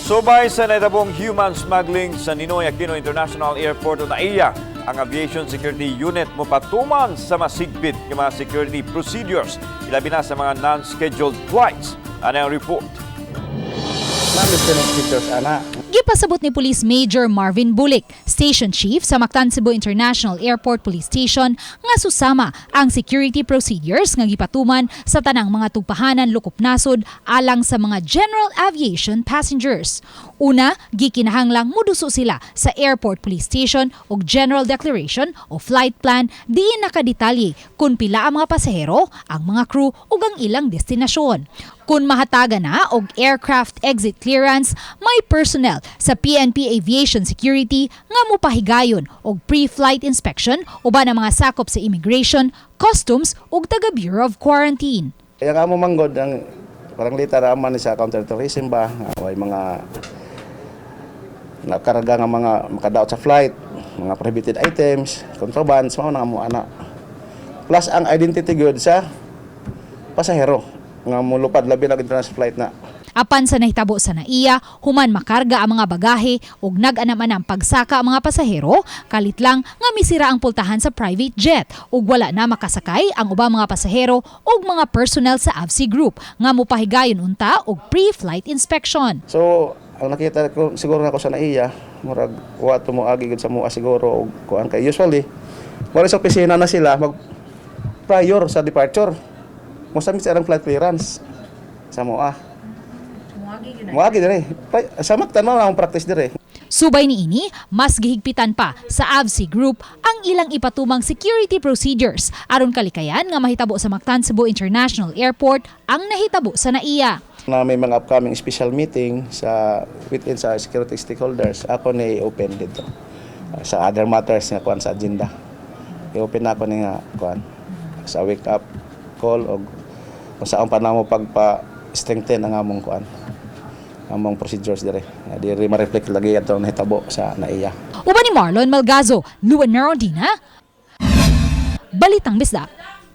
Subay sa nahitabong human smuggling sa Ninoy Aquino International Airport o NAIA, ang Aviation Security Unit mopatuman sa masigpit nga mga security procedures, ilabi na sa mga non-scheduled flights. Ano ang report? Na-listening features ana. Gipasabot ni Police Major Marvin Bulik, Station Chief sa Mactan Cebu International Airport Police Station, nga susama ang security procedures nga gipatuman sa tanang mga tugpahanan lokop nasod alang sa mga general aviation passengers. Una, gikinahanglang muduso sila sa Airport Police Station og General Declaration o flight plan diin nakadetalye kung pila ang mga pasahero, ang mga crew ug ang ilang destinasyon. Kung mahatagan na og aircraft exit clearance, may personnel sa PNP Aviation Security nga mopahigayon og pre-flight inspection uban ang mga sakop sa immigration, customs ug taga Bureau of Quarantine. Kaya nga mo manggod ang parang litara man ni sa counterterrorism ba, o ay mga nakarga nga mga makadaot sa flight, mga prohibited items, contrabands, mao na mo ana. Plus ang identity good sa pasahero nga mulupad, labi na international flight na. Apan sa nahitabo sa NAIA, human makarga ang mga bagahe ug nag-anam-anam pagsaka ang mga pasahero, kalit lang nga misira ang pultahan sa private jet ug wala na makasakay ang ubang mga pasahero ug mga personnel sa AVSE Group nga mopahigayon unta og pre-flight inspection. So, ang nakita ko siguro nako sa NAIA, murag wa to mo agi gud sa mua siguro og kuan kay usually mura sa opisina na sila mag prior sa departure. Mo submit sa ilang flight clearance sa mua. Moagi dire. Sa Mactan mao na akong practice dire. Subay niini, mas gihigpitan pa sa AVSE Group ang ilang ipatumang security procedures aron kalikayan nga mahitabo sa Mactan Cebu International Airport ang nahitabo sa NAIA. Na may mga upcoming special meeting sa within sa security stakeholders, ako ni open dito. Sa other matters nga kuan sa agenda. I-open na ako ni nga kuan sa wake up call og kung saan pa namo pagpa strengthen ang among kuan, among procedures dire. Nga diri ma-reflect lagi ato nahitabo sa NAIA. Uban ni Marlon Malgazo, Luan Merondina, Balitang Bisdak.